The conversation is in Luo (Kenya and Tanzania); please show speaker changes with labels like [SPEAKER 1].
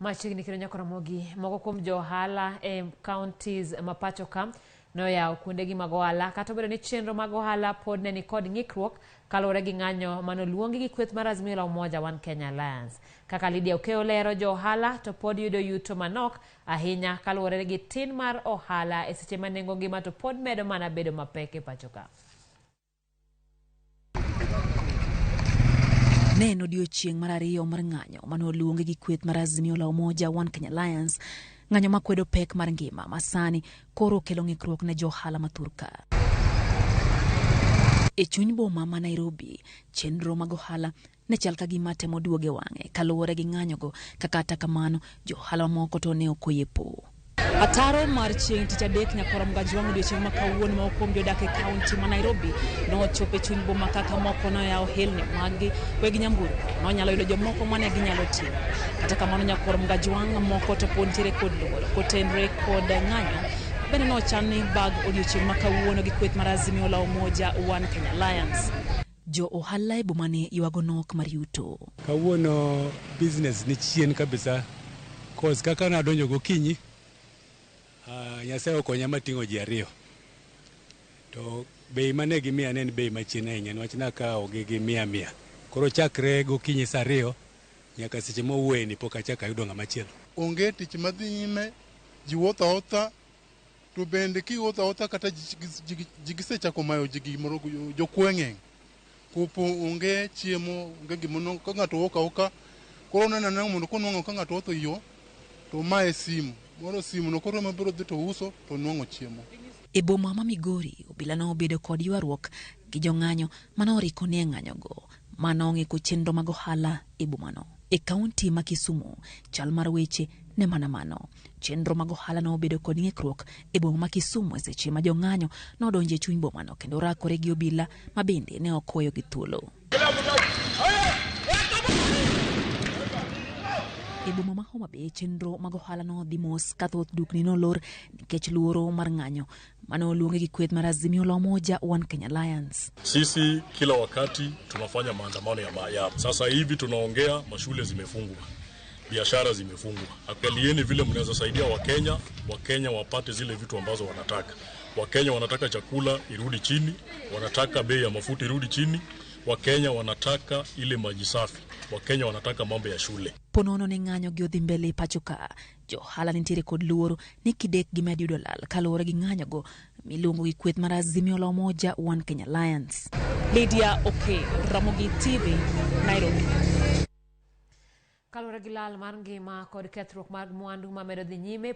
[SPEAKER 1] Machiegni kendo nyaka Ramogi, moko kuom jo ohala e counties ma pacho ka noyawo kuondegi mag ohala kata obedo ni chenro mag ohala pod ne nikod ng'ikruok kaluwore gi ng'anyo manoluongi gi kweth mar Azimio la Umoja One Kenya Alliance. Kaka Lydia Okeyo lero, jo ohala to pod yudo yuto manok ahinya kaluwore gi tin mar ohala e seche ma nengo ngima to pod medo mana bedo mapek e pacho ka.
[SPEAKER 2] Ne en odiochieng' mar ariyo mar ng'anyo mane oluongi gi kweth mar Azimio la Umoja One Kenya Alliance, ng'anyo makwedo pek mar ngima ma sani koro okelo ng'ikruok ne jo ohala ma thurka. E chuny boma ma Nairobi, chenro mag ohala ne chal ka gima temo duogo e wang'e kaluwore gi ng'anyogo ka kata kamano jo ohala mamoko to ne ok oyie po.
[SPEAKER 3] Ataro mar chieng' tich adek nyakwar Mgajwang' odiochieng' ma kawuono moko kuom jodak e kaunti ma Nairobi nochopo e chuny boma kaka moko noyawo helni maggi weg nyamburko nonyalo yudo jomoko mane ginyalo ting'o. Kata kamano nyakwar Mgajwang' moko to pod nitiere kod luoro kotenre kod ng'anyo bende nochan ni bag odiochieng' ma kawuono gi kweth mar Azimio la Umoja One Kenya Alliance.
[SPEAKER 2] Jo ohala e bomani ywago nok mar yuto.
[SPEAKER 4] Kawuono business ni chien kabisa cause kaka nadonjo gokinyi Nyasaye okonya mating'o ji ariyo to bei mane gimiya ne en bei machien ahinya niwach nakawo gi gi mia mia. Koro chakre gokinyi saa ariyo nyaka seche mwawuoye ni pok achako ayudo ng'ama chielo.
[SPEAKER 5] Onge tich madhi nyime, ji wuotho awuotha to bende kiwuotho awuotha kata ji gisechako mayo ji gimoro, jokuoe ng'eny. Kopo onge chiemo, onge gimono, ka ng'ato wuok awuoka, koro oneno anena mondo konwang'o ka ng'ato wuotho e yo, to omaye simu. Moro simu no koro ema biro dhi to uso to nwang'o chiemo.
[SPEAKER 2] E boma ma Migori, obila nobedo kod ywaruok gi jong'anyo mane oriko nie ng'anyogo ma nong'iko chenro mag ohala e bomano. E kaunti ma Kisumu, chal mar weche ne mana mano. Chenro mag ohala nobedo kod ng'ikruok e boma ma Kisumu e seche ma jong'anyo nodonjo e chuny bomano kendo rakore gi obila ma bende ne ok oweyogi thuolo. E boma ma Homa Bay, chenro mag ohala nodhi mos ka thoth dukni nolor nikech luoro mar ng'anyo mane oluongi gi kweth mar Azimio la Umoja One Kenya Alliance.
[SPEAKER 6] Sisi kila wakati tunafanya maandamano ya ya. Sasa hivi tunaongea, mashule zimefungwa, biashara zimefungwa. Angalieni vile mnaweza saidia Wakenya, Wakenya wapate zile vitu ambazo wanataka. Wakenya wanataka chakula irudi chini, wanataka bei ya mafuta irudi chini, Wakenya wanataka ile maji safi, Wakenya wanataka mambo ya shule.
[SPEAKER 2] Po nono ni ng'anyo gi odhi mbele e pacho ka, jo ohala nitiere kod luoro ni kidek gimed yudo lal kaluwore gi ng'anyogo miluongo gi kweth mar Azimio la Umoja One Kenya Alliance.
[SPEAKER 3] Lydia Oke, Ramogi TV, Nairobi.
[SPEAKER 1] Kaluwore gi lal mar ngima kod kethruok mag mwandu mamedo dhi nyime.